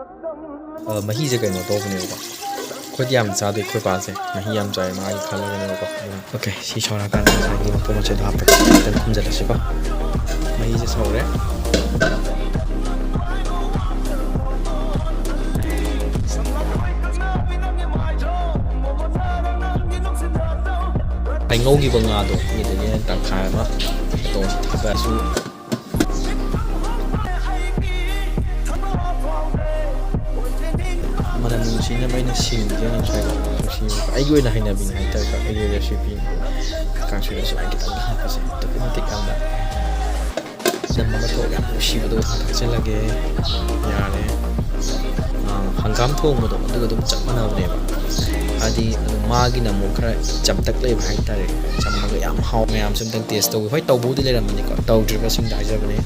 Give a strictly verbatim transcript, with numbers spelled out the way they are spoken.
ꯑ, ꯃꯍꯤꯁꯦ ꯀꯩꯅꯣ ꯇꯧꯕꯅꯦꯕꯀꯣ, ꯑꯩꯈꯣꯏꯗꯤ ꯌꯥꯝ ꯆꯥꯗꯦ, ꯑꯩꯈꯣꯏ ꯄꯥꯁꯦ ꯃꯍꯤ ꯌꯥꯝ ꯆꯥꯏ ꯃꯥꯒꯤ ꯈꯜꯂꯒꯅꯦꯕꯀꯣ꯫ ꯑꯗꯨꯅ ꯑꯣꯀꯦ, ꯁꯤ ꯁꯧꯔꯀꯥꯟꯗ ꯉꯁꯥꯏꯒꯤ ꯃꯄꯣꯠ ꯃꯆꯩꯗꯣ ꯍꯥꯞꯄꯒ ꯈꯤꯇꯪ ꯊꯨꯝꯖꯤꯜꯂꯁꯤꯀꯣ꯫ ꯃꯍꯤꯁꯦ ꯁꯧꯔꯦ꯫ ꯉꯁꯥꯏ ꯉꯧꯈꯤꯕ ꯉꯥꯗꯣ, ꯁꯤꯗꯒꯤ ꯇꯪꯈꯥꯏ ꯑꯃ ꯇꯣ ꯊꯥꯗꯔꯁꯨ꯫ ꯃꯅꯝ ꯅꯨꯡꯁꯤꯅꯕ ꯑꯩꯅ ꯁꯤꯡꯁꯦ ꯉꯁꯥꯏ ꯅꯨꯡꯁꯤꯕ, ꯑꯩꯒꯤ ꯑꯣꯏꯅ ꯍꯩꯅꯕꯤꯅꯤ ꯍꯥꯏꯇꯥꯔꯦꯀꯣ꯫ ꯑꯩꯒꯤ ꯔꯦꯁꯤꯄꯤ ꯀꯥꯡꯁꯣꯏꯗ ꯁꯨꯃꯥꯏꯅ ꯈꯤꯇꯪ ꯍꯥꯞꯄꯁꯦ ꯑꯗꯨꯛꯀꯤ ꯃꯇꯤꯛ ꯌꯥꯝꯅ ꯅꯝ ꯑꯃ ꯊꯣꯛꯑꯒ ꯌꯥꯝ ꯅꯨꯡꯁꯤꯕꯗꯣ ꯊꯥꯛꯆꯤꯜꯂꯒꯦ꯫ ꯌꯥꯔꯦ꯫ ꯑꯥ, ꯍꯪꯒꯥꯝ ꯊꯣꯡꯕꯗꯣ ꯑꯗꯨꯒ ꯑꯗꯨꯝ ꯆꯞ ꯃꯥꯟꯅꯕꯅꯦꯕ꯫ ꯍꯥꯏꯗꯤ ꯑꯗꯨ ꯃꯥꯒꯤꯅ ꯑꯃꯨꯛ ꯈꯔ ꯆꯝꯇꯛ ꯂꯩꯕ ꯍꯥꯏꯇꯥꯔꯦ꯫ ꯆꯝꯃꯒ ꯌꯥꯝ ꯍꯥꯎ ꯃꯌꯥꯝꯁꯨ ꯑꯝꯇꯪ ꯇꯦꯁ ꯇꯧꯕ꯫ ꯍꯣꯏ, ꯇꯧꯕꯕꯨꯗꯤ ꯂꯩꯔꯝꯃꯅꯤꯀꯣ, ꯇꯧꯗ꯭ꯔꯤꯕꯁꯤꯡꯗ ꯍꯥꯏꯖꯕꯅꯦ꯫